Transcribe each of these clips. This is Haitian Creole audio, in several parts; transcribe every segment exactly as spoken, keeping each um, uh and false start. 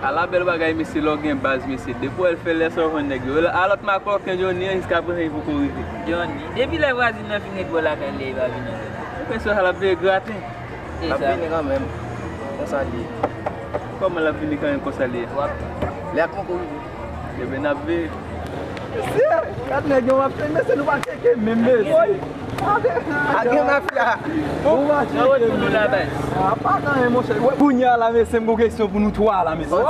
Ala bèl bagay, mesye, lè w gen baz, mesye. Depi w wè l fè lè sa w jwenn nèg yo. A lòt makòken Johnny an, jiskaprezan li poko rive. Johnny, depi lè vwazin nan fin ret bò lakay li, li pa vin ankò. Ou panse l ap veye graten? L ap vini kanmenm. Konsa l ye. Kòman l ap vini kanmenm konsa l ye? Lè a poko rive. Ebyen, n ap veye. Mesye, gad nèg yo, w ap fè, mesye, nou pa tcheke menm, mesye. A gen mafya. Ou pa tcheke menm. A pa gen anyen, monchè. Kounye a la, mesye, m gon kesyon pou nou twa la, mesye.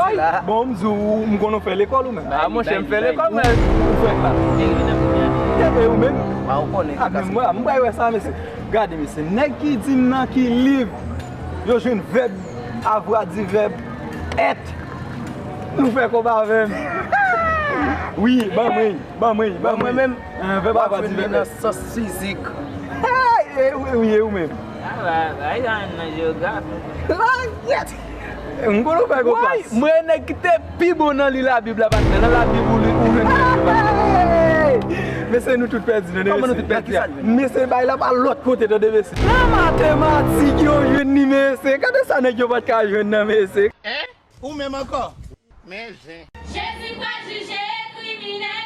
Bon, m di w, m konnen w fè lekòl ou menm? A, monchè, m fè lekòl, men ou fè la. E, e ou menm? A, men mwen, m pa wè sa, mesye. Gade, mesye, nèg ki di m nan ki liv yo jwenn vèb, avwa di vèb, èt. Nou fè kòb avè m. Wi, ban mwen, ban mwen, ban mwen. Vèb avwa di vèb èt. Nan sans fizik. Hey, e, wi, wi, e ou menm? Sa va, bay sa nan jewografi. Langèt! M konnen w fè gwo klas. Mwen nèg ki te pi bon nan li Labib la, patnè. Nan Labib ou li, ou jwenn nèg yo, patnè. Mesye, nou tout pèdi, tande, mesye. Kòman nou tout pèdi a? Mesye, bay la pa lòt kote, tande, mesye. Nan matematik yo jwenn li, mesye. Gade sa nèg yo pa t ka jwenn nan, mesye. Hein? Ou menm ankò? Men zen. Jezi pral jije kriminèl.